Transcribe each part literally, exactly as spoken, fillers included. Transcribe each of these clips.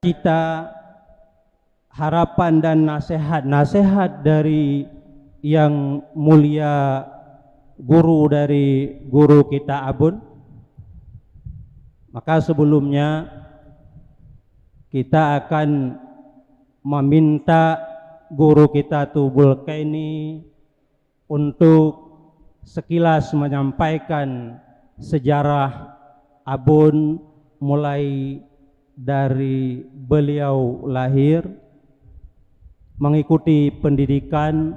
Cita, harapan dan nasihat-nasihat dari Yang Mulia Guru dari guru kita Abon. Maka sebelumnya kita akan meminta guru kita Tubul Kaini untuk sekilas menyampaikan sejarah Abon, mulai dari beliau lahir, mengikuti pendidikan,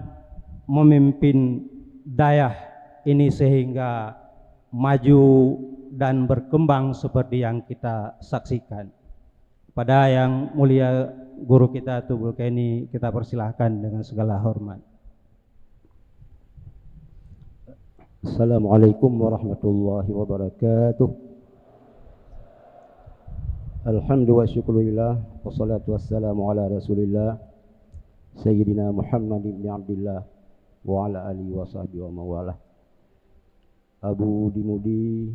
memimpin dayah ini sehingga maju dan berkembang seperti yang kita saksikan. Pada Yang Mulia Guru kita Tubul Kaini, kita persilahkan dengan segala hormat. Assalamualaikum warahmatullahi wabarakatuh. Alhamdulillah, syukurillah, wassalatu wassalamu ala Rasulillah, Sayyidina Muhammad ibn Abdillah, wa ala alihi wa sahbihi wa mawalah. Abu Dimudi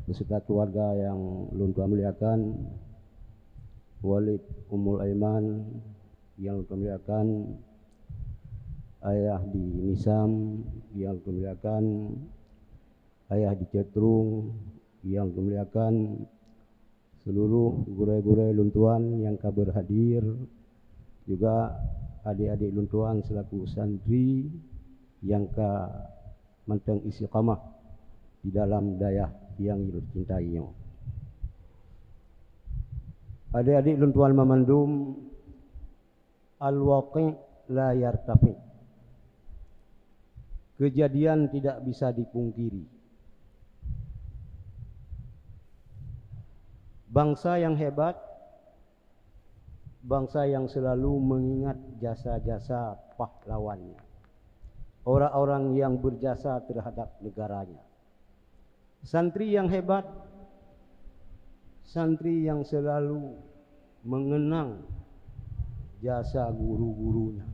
beserta keluarga yang lôn tuan muliakan, Walid Ummul Aiman yang lôn tuan muliakan, Ayah di Nisam yang lôn tuan muliakan, Ayah di Cetrung yang lôn tuan muliakan, seluruh gurée-gurée lôn tuan nyang ka berhadir, juga adik-adik lôn tuan selaku santri nyang ka mantong istiqamah di dalam dayah nyang lôn cintai nyoe. Adik-adik lôn tuan mamandum, al-waqi' la yartafi'. Kejadian tidak bisa dipungkiri. Bangsa yang hebat, bangsa yang selalu mengingat jasa-jasa pahlawannya, orang-orang yang berjasa terhadap negaranya. Santri yang hebat, santri yang selalu mengenang jasa guru-gurunya.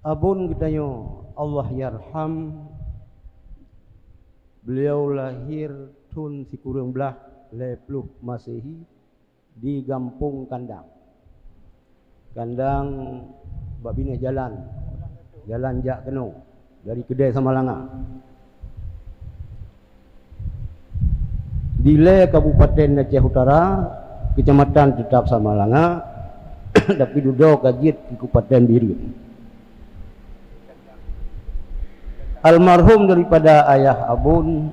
Abon geutanyoe, Allah yarham, beliau lahir thon sikureueng blaih lhée ploh Masehi di Gampông Kandang. Kandang bak binéh jalan, jalan jak keunoe dari Keudè Samalanga. Dilée Kabupaten Aceh Utara, keucamatan teutap Samalanga, tapi dudoe ka jeuet keu Kabupaten Bireuen. Almarhum daripada ayah Abon,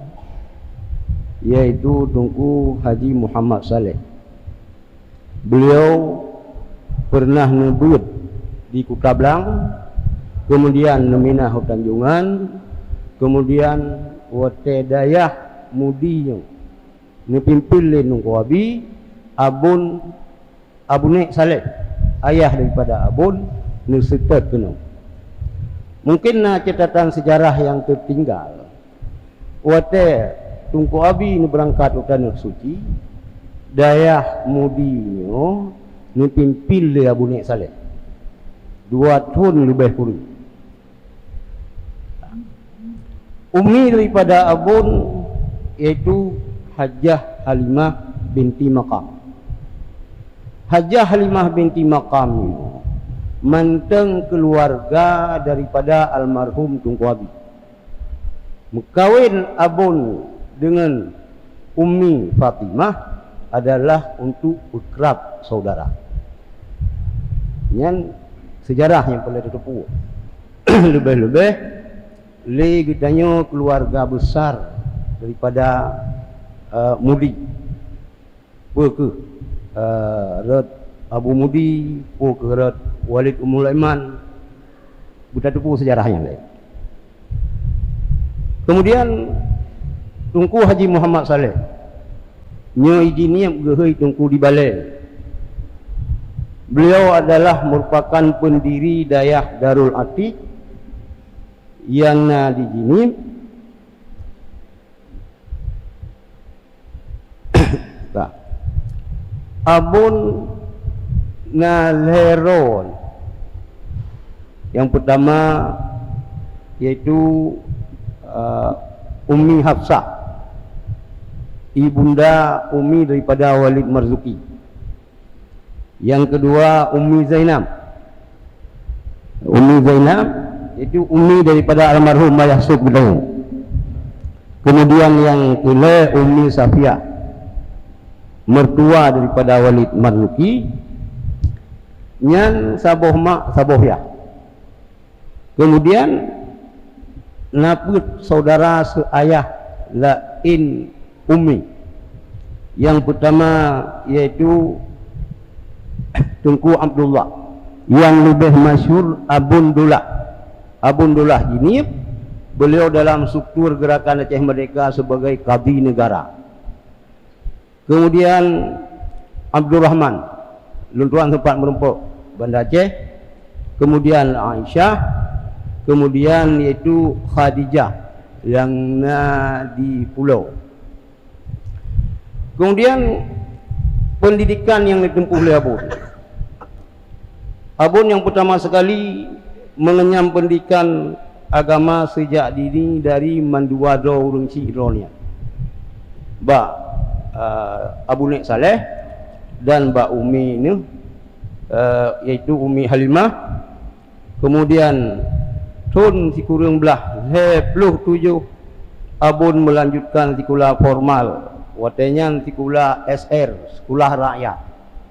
yaitu Teungku Haji Muhammad Saleh. Beliau pernah neubeuet di Kuta Blang, kemudian neuminah u Tanjongan, kemudian watée dayah Mudi nyoe neupimpén lé Teungku Abi, Abon, Abu Nek Saleh, ayah daripada Abon, neuseutôt keunoe. Mungkin na catatan sejarah nyang teutinggal. Watée Teungku Abi neubeurangkat u Tanoh Suci, dayah Mudi nyoe neupimpén lé Abu Nek Saleh dua thon leubeh kureueng. Umi daripada Abon yaitu Hajah Halimah binti Maqam. Hajah Halimah binti Maqam nyoe mantong keuluwarga daripada almarhum Teungku Abi. Meukawen Abon deungon Ummi Fatimah adalah untuk peukrab saudara. Nyan sejarah nyang peureulée tateupeue. Leubeh-leubeh lé geutanyoe keuluwarga besar daripada, eh, Mudi. Peu kheueh, eh, rot Abu Mudi, peu kheueh rot Walid Ummul Aiman, beutateupeue sejarah nyang laén. Kemudian, Teungku Haji Muhammad Saleh, nyoe jinieb geuhôi Teungku di Balée. Beliau adalah merupakan pendiri dayah Darul Atiq nyang na di Jinieb. Abon na lhée droe. Nyang peutama, yaitu, eh, Ummi Hafsah, ibunda Ummi daripada Walid Marzuki. Yang kedua, Ummi Zainab. Ummi Zainab, yaitu Ummi daripada almarhum Ayah Sub Gedong. Kemudian yang kele, Ummi Safiah, mertua daripada Walid Marzuki, nyan saboh mak, saboh yah. Kemudian, na peuet saudara seayah laén Ummi. Yang pertama yaitu Teungku Abdullah, yang leubeh masyhur Abon Dolah. Abon Dolah Jeunieb, beliau dalam struktur Gerakan Aceh Merdeka sebagai Kadi Negara. Kemudian Abdurrahman, lôn tuan sempat meurumpok Banda Aceh. Kemudian Aisyah, kemudian yaitu Khadijah yang na di pulo. Kemudian pendidikan yang ditempuh oleh Abon. Abon nyang peutama sekali mengenyam pendidikan agama sejak dini dari mandua droe ureuëng chik droe nyan. Bak, eh, Abu Nek Saleh dan bak Umi ni, eh, yaitu Umi Halimah. Kemudian thon sikureueng blah lhée ploh tujoh Abon melanjutkan sikula formal, watée nyan sikula S R, sekolah rakyat.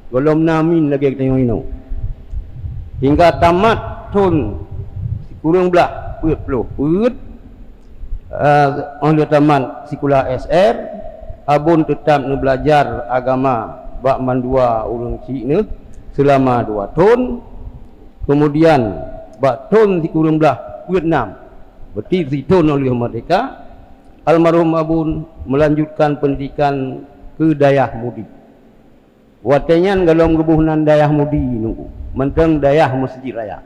Gohlom na min lagée geutanyoe inoe. Hingga tamat thon sikureueng blah peuet ploh peuet, eh, óh lheueh tamat sikula S R, Abon teutab neublajar agama bak mandua ureuëng chik neuh seulama dua thon. Kemudian, bak thon sikureueng blah peuet nam, berarti sithon óh lheueh merdeka, almarhum Abon melanjutkan pendidikan ke Dayah Mudi. Watée nyan gohlom geuboh nan Dayah Mudi nungku, mantong Dayah Masjid Raya.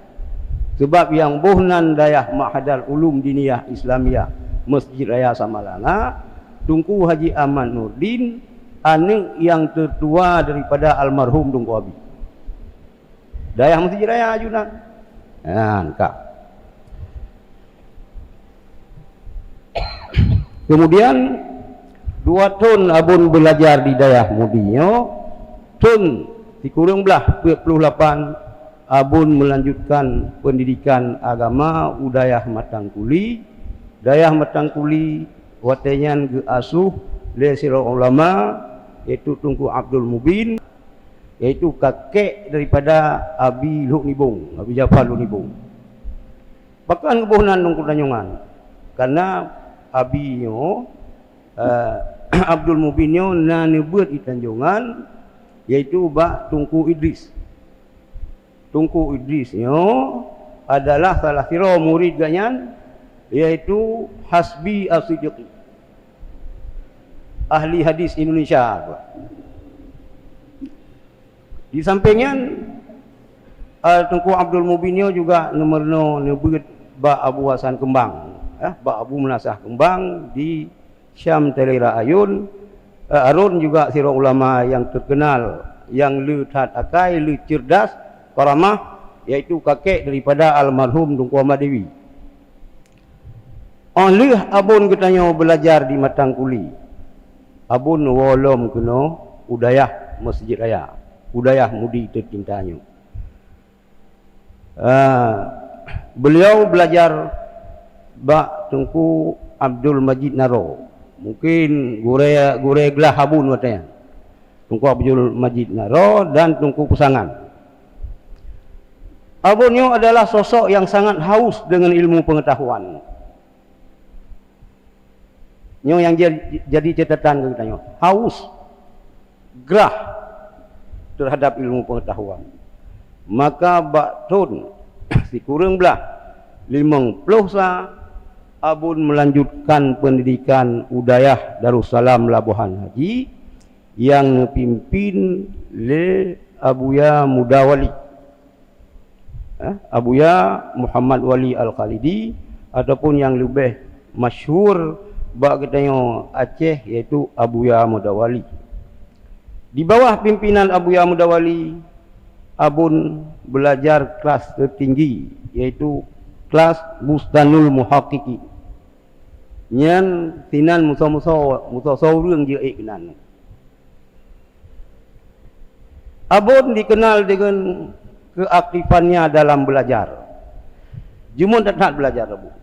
Sebab nyang boh nan Dayah Ma'hadal Ulum Diniyah Islamiyah Masjid Raya Samalanga, Teungku Haji Ahmad Nurdin, aneuëk nyang teutua daripada almarhum Teungku Abi. Dayah Masjid Raya Ajunan. Nyan ka. Kemudian, dua thon Abon beulajar di Dayah Mudi nyoe, thon sikureueng blah peuet ploh lapan, Abon melanjutkan pendidikan agama u Dayah Matangkuli. Dayah Matangkuli watée nyan geuasuh lé sidroe ulama, yaitu Teungku Abdul Mubin, yaitu kakek daripada Abi Lhok Nibong, Abi Jafar Lhok Nibong. Pakon geuboh nan Teungku Tanjongan? Karena Abi nyoe, eh, Abdul Mubin nyoe na neubeuet di Tanjongan, yaitu bak Teungku Idris. Teungku Idris nyoe adalah salah sidroe murid gobnyan, yaitu Hasbi As-Siddiqi, ahli hadis Indonesia. Di sampéng nyan, eh, Teungku Abdul Mubin nyoe juga neumeurunoe neubeuet bak Abu Hasan Keumbang, eh, bak Abu Meunasah Keumbang di Syam Telera Ayun, eh, Arun juga sidroe ulama nyang teukeunal, nyang le that akai, le ceurdas, karamah, yaitu kakek daripada almarhum Teungku Ahmad Dewi. Óh lheueh Abon geutanyoe beulajar di Matangkuli, Abon woe lom keunoe u Dayah Masjid Raya, u Dayah Mudi teucinta nyoe. Ah, beliau belajar bak Teungku Abdul Majid Naro. Mungkin gurée, gurée glah Abon watée nyan. Teungku Abdul Majid Naro dan Teungku Peusangan. Abon nyoe adalah sosok yang sangat haus dengan ilmu pengetahuan. Nyoe nyang ja-, jadi catatan keu geutanyoe. Haus, grah terhadap ilmu pengetahuan. Maka bak thon sikureueng blah limong ploh sa, Abon melanjutkan pendidikan u Dayah Darussalam Labuhan Haji nyang neupimpin lé Abuya Muda Wali. Eh, Abuya Muhammad Wali Al-Khalidi, ataupun nyang leubeh masyhur bak geutanyoe Aceh, yaitu Abuya Muda Wali. Di bawah pimpinan Abuya Muda Wali, Abon beulajar kelas teutinggi, yaitu Kelas Bustanul Muhaqqiqin. Nyan sinan musoh-musoh, musoh-soh ureuëng jeuet keunan. Abon dikenal dengan keaktifannya dalam belajar. Jumeuet that-that belajar Abon.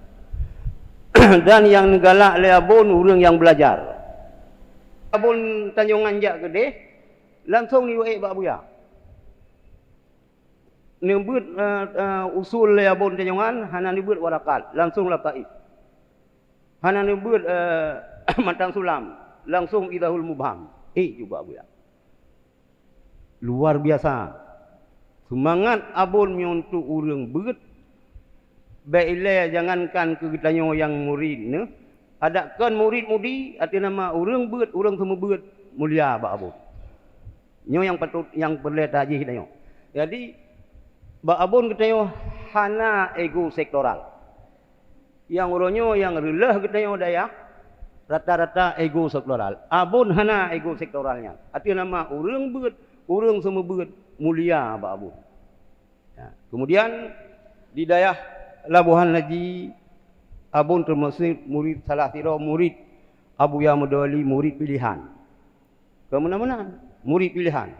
Dan nyang neugalak lé Abon ureuëng nyang belajar. Abon Tanjongan jak keudeh, langsong neuék bak buya. Neubeuet, eh, eh, usul lé Abon Tanjongan, hana neubeuet warakat, langsong lataif. Hana neubeuet, eh, matan sulam, langsong idahul mubham. Eh, cuba buya. Luar biasa. Seumangat Abon nyoe untuk ureuëng beuet, bék ilée jangankan keu geutanyoe nyang murit neuh, adak kon murit mudi, ateueh nama ureuëng beuet, ureuëng seumeubeuet, mulia bak Abon. Nyoe nyang patut, nyang peureulée tajih tanyoe. Jadi, bak Abon geutanyoe hana ego sektoral. Nyang uroe nyoe nyang reuloh geutanyoe dayah, rata-rata ego sektoral. Abon hana ego sektoral nyan. Ateueh nama ureuëng beuet, ureuëng seumeubeuet, mulia bak Abon. Ya. Kemudian, di dayah Labuhan Haji, Abon teumasuk murit salah sidroe murit Abuya Mudawali, murit pilihan. Keu meunan-meunan, murit pilihan.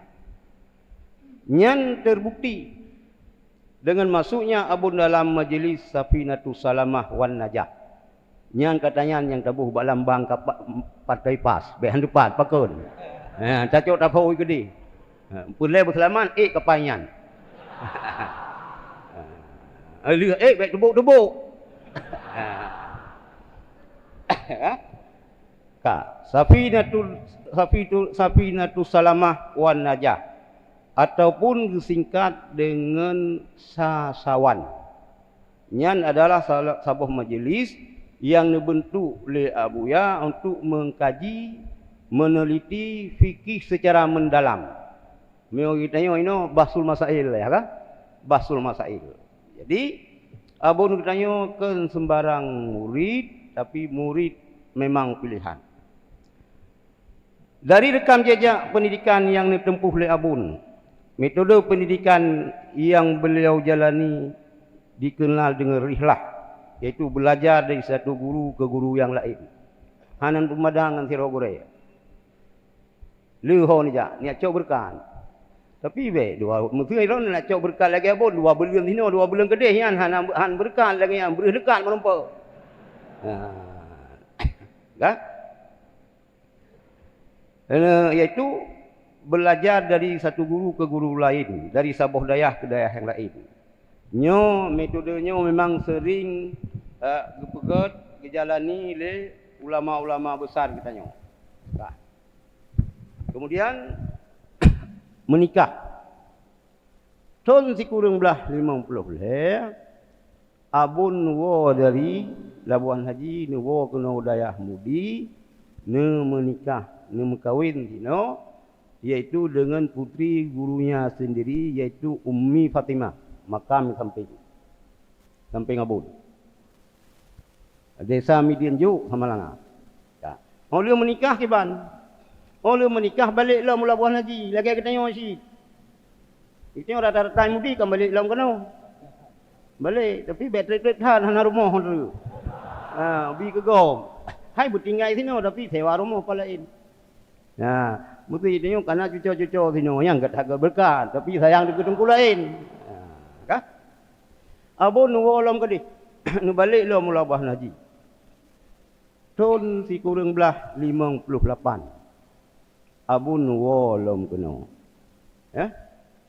Nyan terbukti dengan masuknya Abon dalam majelis Safinatus Salamah wan Najah. Nyan katanyan nyang taboh bak lambang kapa-, partai pas, bék han teupat, pakon. Ha, tacok taphôi keudeh. Ha, peureulée beuseulamat, ék kapai nyan. Ha, lheueh ék bék tubôk-tubôk. Ha. Ha? Ka, Safinatul, Safitu-, Safinatus Salamah wan Najah, ataupun geusingkat deungon Sasawan. Nyan adalah sala-, saboh majelis nyang neubeuntuk lé Abuya untuk mengkaji, meneliti fikih secara mendalam. Meunyoe geutanyoe inoe Bahsul Masail, ya kan? Bahsul Masail. Jadi, Abon geutanyoe kon sembarang murid, tapi murid memang pilihan. Dari rekam jejak pendidikan yang ditempuh lé Abon, metode pendidikan yang beliau jalani dikenal dengan rihlah, yaitu belajar dari satu guru ke guru yang lain. Hana peumadang ngon sidroe gurée. Lheueh ho neujak, neujak cok beureukat. Tapi bék dua, meuseu droeneuh neujak cok beureukat lagée Abon, dua buleuen sinoe, dua buleuen keudeh nyan hana, han beureukat lagée nyan, breueh leukat meurumpok. Ha. Kan? Eh, yaitu belajar dari satu guru ke guru lain, dari saboh dayah ke dayah yang lain. Nyoe, metode nyoe memang sering, eh, geupeugét, geujalani lé ulama-ulama besar geutanyoe. Nah. Kemudian, menikah. Thon sikureueng blaih limong ploh lhée, Abon neuwoe dari Labuhan Haji, neuwoe keunoe dayah Mudi, neumeunikah, neumeukawen sinoe, yaitu deungon putri gurunya sendiri, yaitu Ummi Fatimah, makam sampéng, sampéng Abon. Desa Midin Juk, Samalanga. Ya. Oh lheueh meunikah kiban. Oh lheueh meunikah balek lom u Labuhan Haji, lagée geutanyoe cit. Itu rata-rata Mudi kan balek lom keunoe. Balek, tapi bék treb-treb that hana rumoh tu. Ha, bi keu gob. Hai beutinggai sinoe tapi sewa rumoh pa laén. Nah, meusti tanyoe kana cuco-cuco sinoe nyang gata beureukat, tapi sayang di teungku laén. Ha, ka? Abon neuwoe lom keudeh, neubalek lom u Labuhan Haji. Thon sikureueng blaih limong ploh lapan, Abon neuwoe lom keunoe. Eh?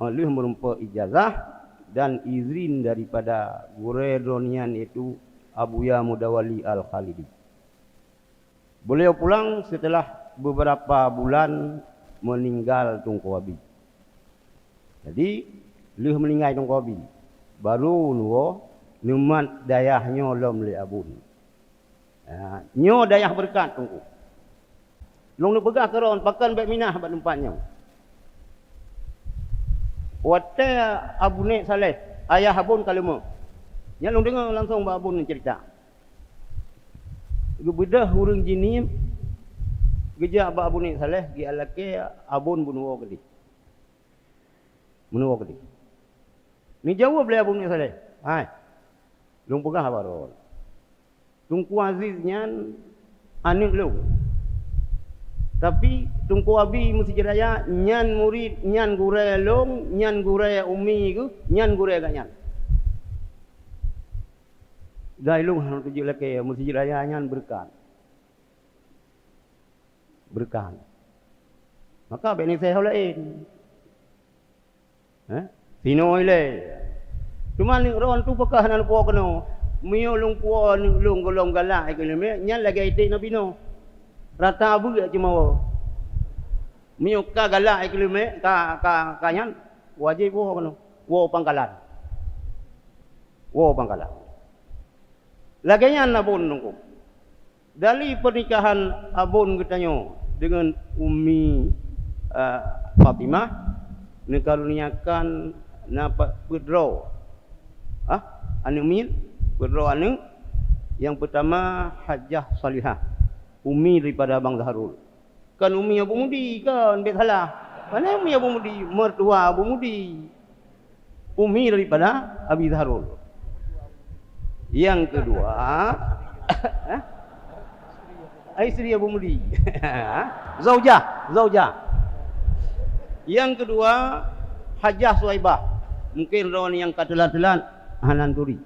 Oh lheueh meurumpok ijazah dan izin daripada gurée droe nyan, yaitu Abuya Mudawali Al-Khalidi. Beliau pulang setelah beberapa bulan meninggal Teungku Abi. Jadi, lheueh meuninggai Teungku Abi, baru neuwoe neumat dayah nyoe lom lé Abon. Ha, nyoe dayah beureukat Teungku. Lôn neupeugah keu droen, pakon bék minah bak teumpat nyoe. Watée Abu Nek Saleh, ayah Abon ka leumah. Nyan lôn deungoe langsong bak Abon cerita. Geubeudôh ureuëng jinieb, geujak bak Abu Nek Saleh, geualakée Abon bunoe keudeh. Bunoe keudeh. Neujaweueb lé Abu Nek Saleh, "Hai, Lôn peugah baroe, Teungku Aziz nyan aneuk lôn. Tapi Teungku Abi Meuseujid Raya nyan murit, nyan gurée lôn, nyan gurée umi geuh, nyan gurée gata nyan. Dai lôn hana tujok lakée Meuseujid Raya nyan beureukat. Beureukat. Maka bék neuseho laén. Eh? Sinoe ilée. Cuma aneuk droen tu peugah nan puwoe keunoe. Meunyoe lôn puwoe aneuk lôn gohlom galak keu leumek, nyan lagée iték Nabi Nuh. Rata beuk cuma woe. Meunyoe ka galak keu leumek, ka, ka, ka nyan, wajéb woe keunoe. Woe pangkalan. Woe pangkalan. Lagée nyan abon Teungku. Dari pernikahan abon geutanyoe deungon Ummi, eh, Fatimah, neukaruniakan na pa-, peuet droe, ah, aneuk miet, peuet droe aneuk. Nyang peutama Hajjah Salihah, umi daripada Abang Zahrul. Kon umi Abu Mudi, kon, bék salah. Mana umi Abu Mudi? Mertua Abu Mudi. Umi daripada Abi Zahrul. Yang kedua, eh? Isteri Abu Mudi. Zaujah, zaujah. Yang kedua, Hajjah Suwaibah. Mungkin droen nyang ka teulat-teulat, hana turi.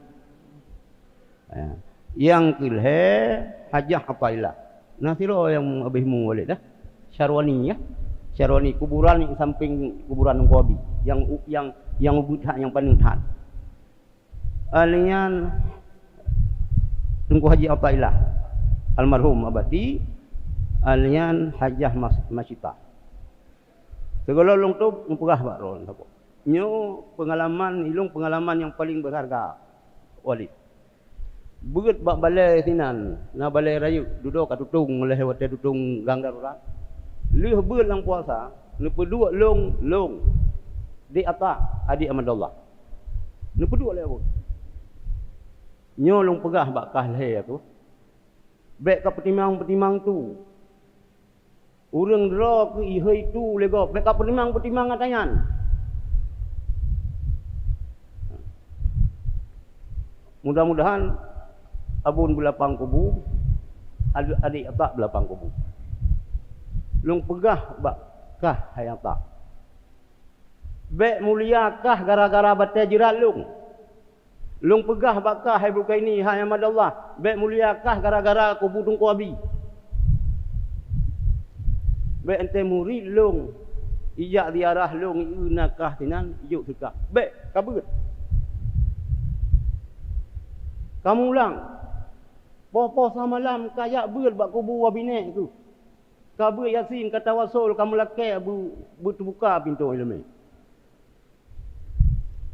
Ya. Nyang keulhée, Hajjah Athaillah. Na sidroe nyang habéh mu Walid dah. Syarwani, ya. Syarwani kuburan nyang samping kuburan Teungku Abi. Nyang u-, nyang, nyang ubeut that, nyang paneuk that. Alnyan Teungku Haji Athaillah, almarhum abati, alnyan Hajjah Mas-, Masyitah. Sigohlom lôn tôb, meupeugah bak droen saboh. Nyoe peungalaman, ilôn peungalaman nyang paleng beurharga, Walid. Beuet bak balée sinan, na balée rayeuk, dudoe ka tutong lheueh watée tutong gang darurat. Lheueh beuet lam puasa, neupeuduek lôn, lôn, Dek Ata, adek Ahmadullah. Neupeuduek lé Abon. Nyoe lôn peugah bak kah lhée tu, bék ka peutimang-peutimang tu. Ureuëng droe keu ihôi tu lé gob, bék ka peutimang-peutimang ata nyan. Mudah-mudahan Abon beulapang kubu, ade-, adek Ata beulapang kubu. Lôn peugah bak kah hai Ata, bék mulia kah gara-gara batée jeurat lôn. Lôn peugah bak kah hai Bukaini, hai Ahmadullah, bék mulia kah gara-gara kubu Teungku Abi. Bék ente murit lôn, ijak ziarah lôn, ieu na kah sinan, ijok seukat. Bék, ka beuet. Ka mulang. Poh-poh samalam ka jak beuet bak kubu Abinék tu. Ka beuet Yasin, ka tawasul, ka meulakée beu-, beuteubuka pintoe iéleumé.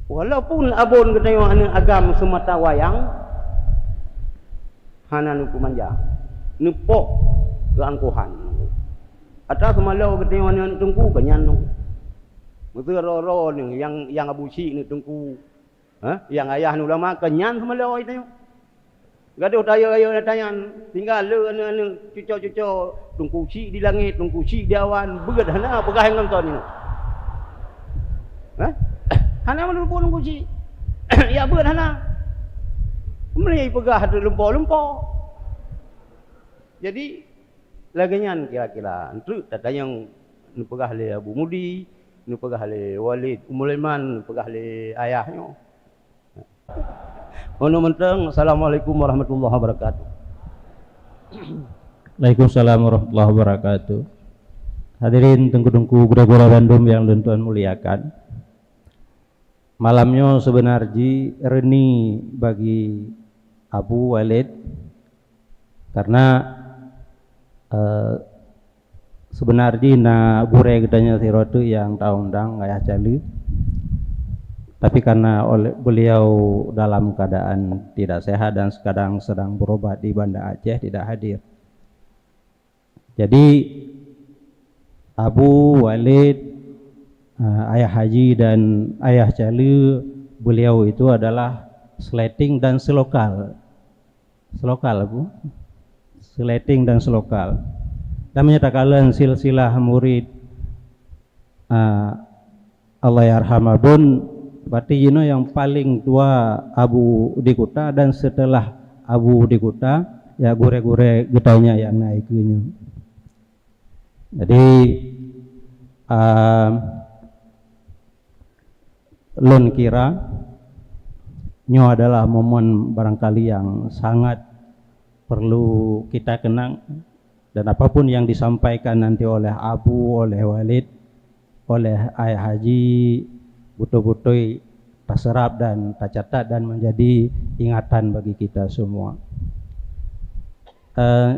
Walaupun Abon geutanyoe aneuëk agam seumata wayang, hana neupeumanja, neupoh keuangkohan. Ata seumalo geutanyoe aneuëk teungku keu nyan nyoe. Meuseu ro-ro nyoe nyang, nyang Abu Syik aneuëk teungku, ha? Nyang ayah aneuëk ulama keu nyan seumalo geutanyoe. Gadôh tayue-tayue na tanyan, tinggai le aneuëk-aneuëk cuco-cuco, Teungku Syik di langét, Teungku Syik di awan, beuet hana peugah ngon kon nyoe. Hah? Hana meunurot Teungku Syik. Ya beuet hana. Meuli peugah lumpo-lumpo. Jadi, lagée nyan kira-kira, enteuk tatanyong neupeugah lé Abu Mudi, neupeugah lé Walid Ummul Iman, neupeugah lé ayah nyoe. Unoe mantong, Assalamualaikum warahmatullahi wabarakatuh. Waalaikumsalam warahmatullahi wabarakatuh. Hadirin teungku-teungku, gurée-gurée bandum nyang lôn tuan muliakan. Malam nyoe seubeuna jih reuni bagi Abu Walid, karena, eh, seubeuna jih na gurée geutanyoe sidroe teuk nyang ta-undang, Ayah Caleue. Tapi karena oleh beliau dalam keadaan tidak sehat dan sekarang sedang berobat di Banda Aceh, tidak hadir. Jadi, Abu Walid, eh, Ayah Haji dan Ayah Caleue, beliau itu adalah seleting dan selokal. Selokal, Abu. Seleting dan selokal. Dan meunyoe takalon silsilah murid, ah, Allahyarham Abon, Berarti jinoe nyang paling tua Abu di Kuta, dan setelah Abu di Kuta, ya, gurée-gurée geutanyoe nyang na dikeue nyoe. Jadi, ah, lôn kira nyoe adalah momen barangkali yang sangat perlu kita kenang, dan apapun yang disampaikan nanti oleh Abu, oleh Walid, oleh Ayah Haji, beutôi-beutôi taseurap dan tacatat dan menjadi ingatan bagi kita semua. Eh,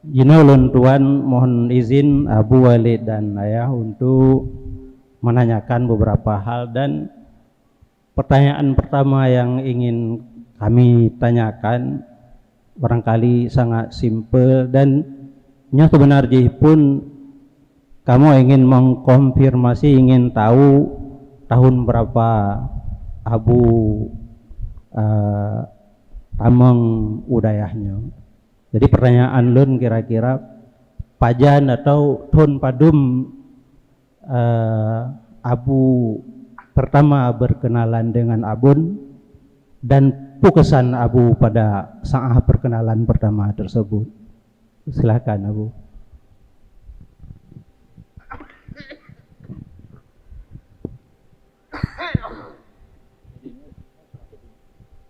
jinoe lôn tuan mohon izin Abu, Walid dan Ayah untuk menanyakan beberapa hal, dan pertanyaan pertama yang ingin kami tanyakan barangkali sangat simple, dan nyoe sebenar jih pun kamoe ingin mengkonfirmasi, ingin tahu tahun berapa Abu, eh, tamong u dayah nyoe. Jadi pertanyaan lôn kira-kira pajan atau thon padum, eh, Abu pertama berkenalan dengan Abon, dan peue kesan Abu pada saat perkenalan pertama tersebut? Silakan, Abu.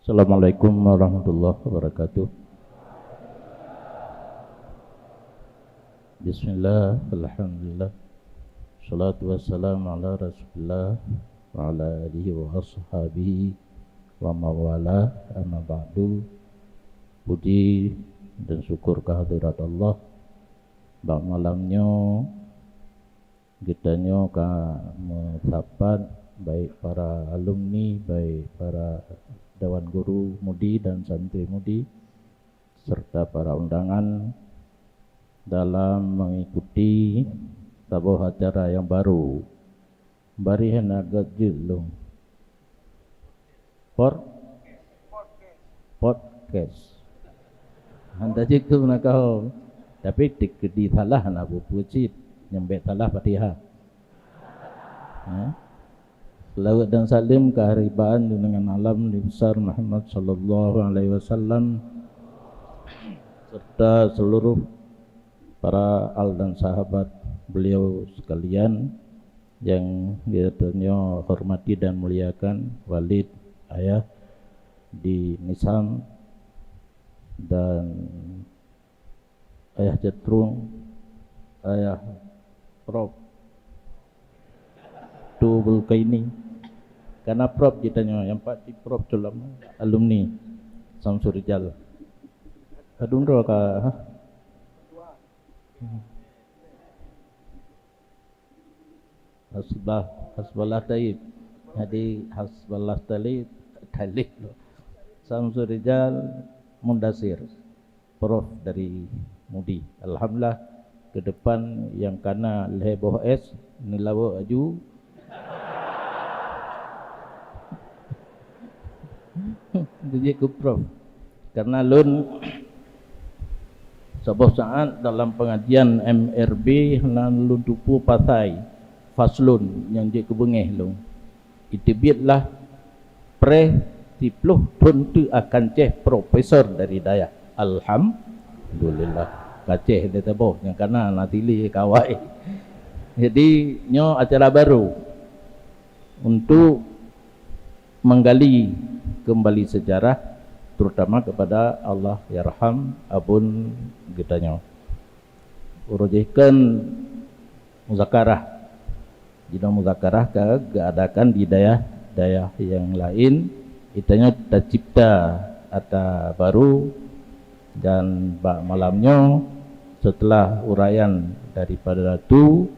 Assalamualaikum warahmatullahi wabarakatuh. Bismillah, alhamdulillah. Salatu wassalamu ala Rasulillah wa ala alihi wa ashabihi wa mawala, amma ba'du. Puji dan syukur kehadirat Allah. Bak malam nyoe geutanyoe ka meusapat, baik para alumni, baik para dewan guru mudi dan santri mudi, serta para undangan dalam mengikuti saboh acara yang baru. Bari hana gét jeuet lôn. Por-, podcast. Hana jeuet keu meunakaho. Tapi teukeudi salah na buku cit, nyang bék salah Fatihah. Ha? Selawat dan salam keharibaan junjungan alam Nabi besar Muhammad sallallahu alaihi wasallam serta seluruh para al dan sahabat beliau sekalian yang geutanyoe hormati dan muliakan, Walid, Ayah di Nisam, dan Ayah Cetrung, Ayah Prof Tubul Kaini. Karena Prof geutanyoe, nyang pat di Prof Tulam, alumni Samsul Rijal. Kadung dua ka, ha? Hasbah, Hasballah Taib. Jadi, Hasballah Talib, Talib. Samsul Rijal Mundasir, Prof dari Mudi. Alhamdulillah, ke depan nyang kana lhée boh es, neulawa aju. Jeuet keu Prof. Karena lôn saboh saat dalam pengajian M R B hana lôn tupeue pasai faslun nyang jeuet keu beungéh lôn. Iteubiet lah preh siploh thon teuk akan ceh profesor dari dayah. Alhamdulillah. Ka ceh lé saboh nyang kana na tili kawai. Jadi, nyoe acara baru untuk menggali kembali sejarah, terutama kepada Allahyarham Abon geutanyoe. Uroe jih kheun muzakarah. Jinoe muzakarah ka geuadakan di dayah-dayah nyang laén, geutanyoe tacipta ata baru, dan bak malam nyoe, seuteulah uraian daripada Datu,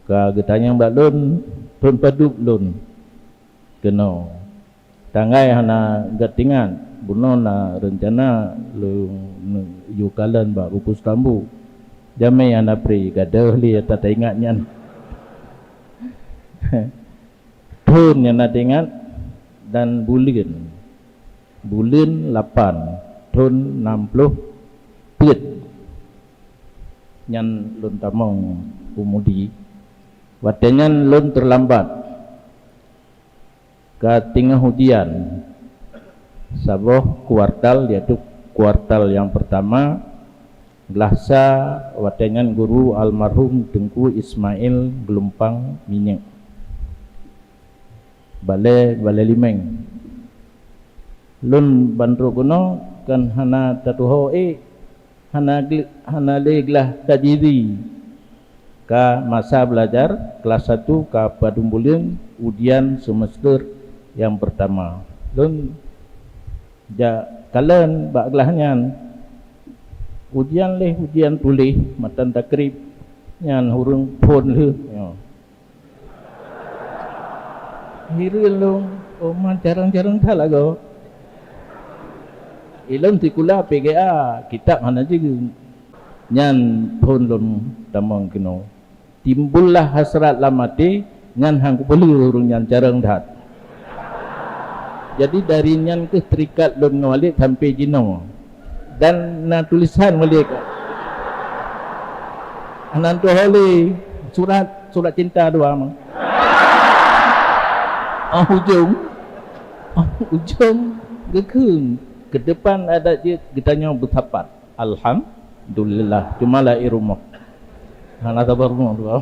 ka geutanyong bak lôn, thon padub lôn keunoe. Tanggai hana geuingat, bunoe na reuncana lôn yue kalon bak buku seutambu. Jamé hana pri gadôh lé ata taingat nyan. Thon nyang na teuingat dan buleuen. Buleuen lapan, thon nam ploh peuet. Nyan lôn tamong u Mudi. Watée nyan lôn teulambat. Ka teungoh ujian saboh kuartal, yaitu kuartal nyang peurtama, glah sa watée nyan guru almarhum Teungku Ismail Geulumpang Minyeuk, Balée, Balée Limeng. Lôn ban trok keunoe kan hana tatuho ék, hana gle-, hana lé glah tajiri. Ka masa beulajar, kelas satu ka padum buleuen ujian semester nyang peurtama. Lôn jak kalon bak glah nyan. Ujian lé ujian tuléh matan takrib nyan, ureuëng phon lheueh nyoe. Hireuen lôn, oh man carông-carông that lagoe. Ilôn sikula P G A, kitab hana jeuet. Nyan phon lôn tamong keunoe. Timbullah hasrat lam até, nyan han kupeulheueh ureuëng nyan carông that. Jadi dari nyan keuh terikat lôn ngon Walid sampai jinoe. Dan na tulisan Walid. Hana tuho lé surat, surat cinta dua mah. Oh, ujong. Oh, ujong geukheun. Keudepan adat jeuet geutanyoe beusapat. Alhamdulillah. Cuma laén rumoh. Hana saboh rumoh dua.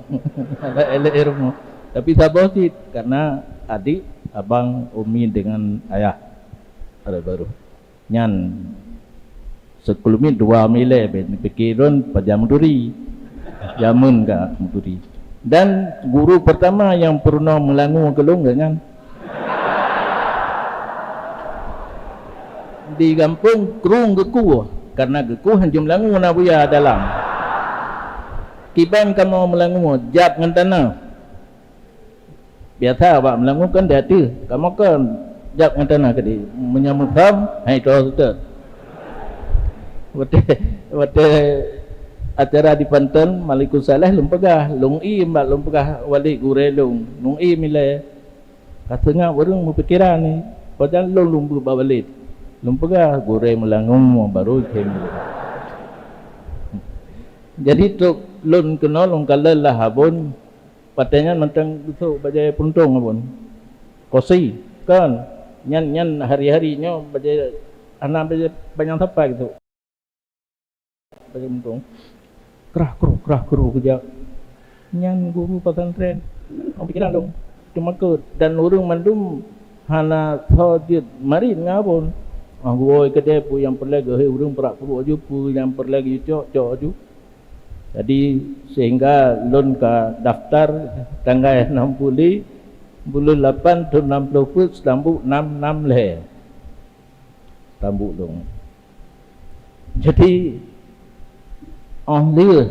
Hana laén rumoh. Tapi saboh cit karena adik, abang, umi dengan ayah. Ada baru. Nyan seukeuleumit dua milée ben piké lôn pajan meuturi. Jameun ka meuturi. Dan guru pertama nyang peurunoe meulangue keu lôn geuh nyan. Di gampông krueng geukueh, karena geukueh hanjeuet meulangue na buya dalam. Kiban kamoe meulangue, jab ngon tanoh. Biasa bak meulangue kan di ateueh, kamoe kan jab ngon tanoh keudéh. Meunyoe meuphom, hai troh seutôt. Watée, watée acara di Panton, Malikul Saleh lôn peugah, lôn ie bak lôn peugah Walid gurée lôn, lôn ie milée. Ka seungab ureuëng meupikeran ni, padahai lôn lôn beuet bak Walid. Lôn peugah gurée meulangue baru khem. Jadi trok lôn keunoe lôn kalon lah abon, watée nyan mantong geusok bajée puntông abon. Kosi, kon. Nyan, nyan hari-hari nyoe bajée hana bajée panyang sapai geusok. Bajée puntông. Krah kruh, krah kruh geujak. Nyan guru pesantren. Ong pikiran lôn. Teumakot dan ureuëng mandum hana soe jeuet marit ngon abon. Ah, geuwoe keudeh peue nyang peureulée geuhôi ureuëng peurak peuruek aju, peue nyang peureulée geuyue cok, cok aju. Jadi sehingga lôn ka daftar tanggai nam puluh lhée buleuen lapan thon nam ploh peuet, seutambuk nam nam lhée. Tambuk lôn. Jadi, óh lheueh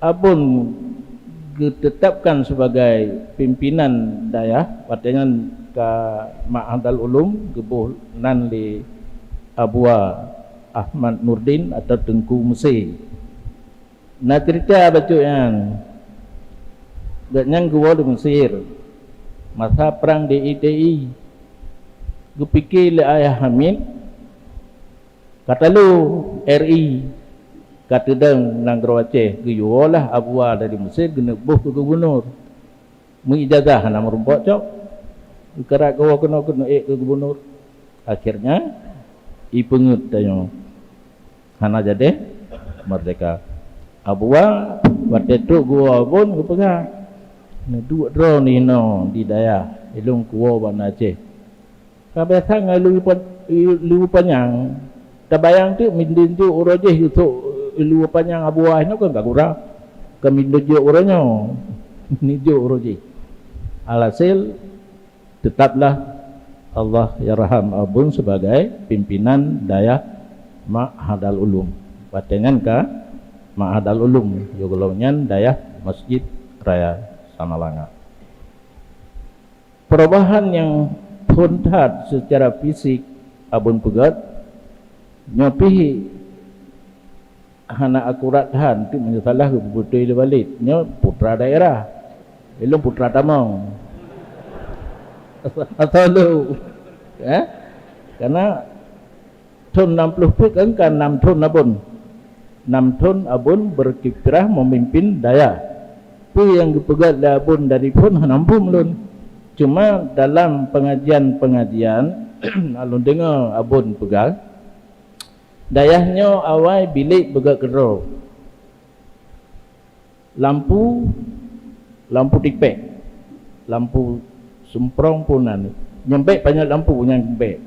abon geuteutapkan sebagai pimpinan dayah, watée nyan ka Ma'hadal Ulum geuboh nan lé Abua Ahmad Nurdin atau Teungku Meusé. Na ceurita bacut nyan. Gobnyan geuwoe di Mesir. Masa prang di I T I, geupike lé Ayah Hamid, ka talo R I, ka teudong nanggroe Aceh, geuyue woe lah Abua dari Mesir geuneuk boh keu gubunur. Meuijazah hana meurumpok cok. Geukarat geuwoe keunoe keuneuk ék keu gubunur. Akhirnya, ipeungeuet tanyoe. Hana jadi merdeka. Abua, watée trok geuwoe abon geupeugah, neuduek droeneuh inoe di dayah, ilôn kuwoe bak na Aceh. Ka biasa ngon ileue pa-, ileue panyang. Tabayang teuk, meunyoe jok uroe jih geusok ileue panyang Abua nyoe kan ka gura. Ka meunyoe jok uroe nyoe, meunyoe jok uroe jih. Alhasil, tetaplah Allahyarham abon sebagai pimpinan dayah Ma'hadal Ulum. Watée nyan ka Ma'hadal Ulum, yoh gohlom nyan dayah Masjid Raya Samalanga. Perubahan nyang phon that seucara fisik abon peugét, nyoe pih hana akurat that, teuk meunyoe salah geupeubeutoe lé Walid. Nyoe putra daerah. Ilôn putra tamong. Atau lu. Eh? Karena thon nam ploh peuet kan ka nam thon abon. Nam thon abon berkiprah memimpin dayah. Peue nyang geupeugét lé abon dari phon hana muphom lôn. Cuma dalam pengajian-pengajian, alun deungoe abon peugah, dayah nyoe awai bilék peugöt keudroe. Lampu, lampu tipék, lampu sumprong pun na. Nyang bék panyöt lampu nyang bék.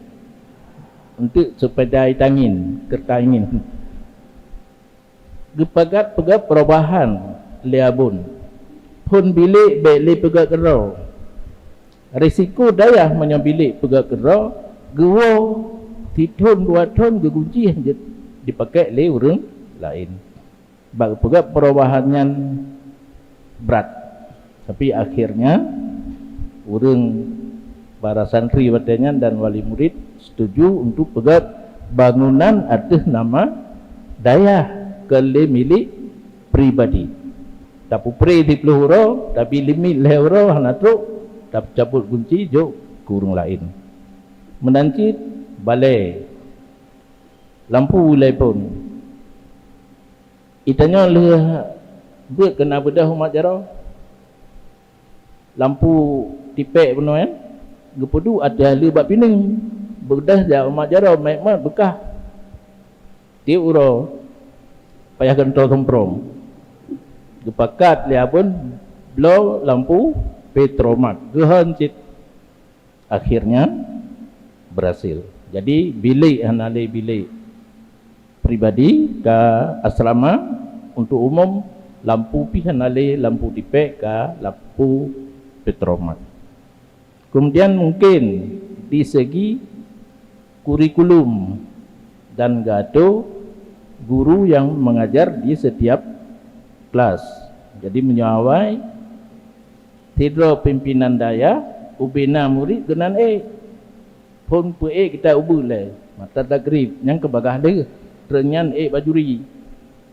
Untuk sepeda angin, kereta angin. Geupagat peugöt perubahan lé abon. Phon bilék bék lé peugöt keudroe. Risiko dayah meunyoe bilék peugöt keudroe, geuwoe sithon dua thon geugunci jeuet dipakék lé ureuëng laén. Bak peugöt perubahan nyan brat. Tapi akhirnya ureuëng para santri watée nyan dan wali murid setuju untuk peugöt bangunan ateueh nama dayah, kon lé milék pribadi. Tapupré siplôh uroe, tapi limit lhée uroe hana trok, tapeucabot gunci jok keu ureuëng laén. Meunan cit balée, lampu ilée phon. Geutanyoe lheueh beuet keu na beudôh umat jaroe. Lampu tipék bunoe nyan geupeuduek ateueh aleue bak pineung. Beudôh jak umat jaroe, mèk-mèk beukah. Tieb uroe payah gantoe sumprong. Geupakat lé abon bloe lampu petromak. Geuhon cit. Akhirnya berhasil. Jadi, bilék hana lé bilék pribadi ka asrama, untuk umum, lampu pih hana lé, lampu tipék ka lampu petromak. Kemudian mungkin di segi kurikulum dan geuatô guru yang mengajar di setiap kelas. Jadi meunyoe awai sidroe pimpinan dayah ubena murit geunan ék. Phon peuék kita ubeut lé mata tagrib nyang keubagaih lé, treuk nyan ék bajuri,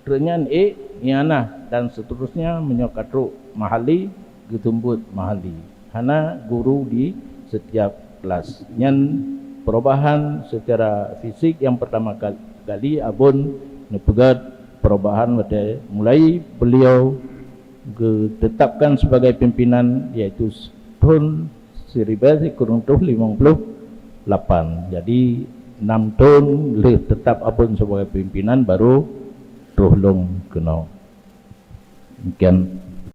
treuk nyan ék ianah dan seterusnya meunyoe ka trok mahali geuseumbot mahali. Hana guru di setiap kelas. Nyan perubahan secara fisik yang pertama kali abon neupeugöt perubahan watée mulai beliau geutetapkan sebagai pimpinan, yaitu thon siribée sikureueng reutôh limong ploh lapan. Jadi enam thon lheueh tetap abon sebagai pimpinan baru troh lôn keunoe. Demikian.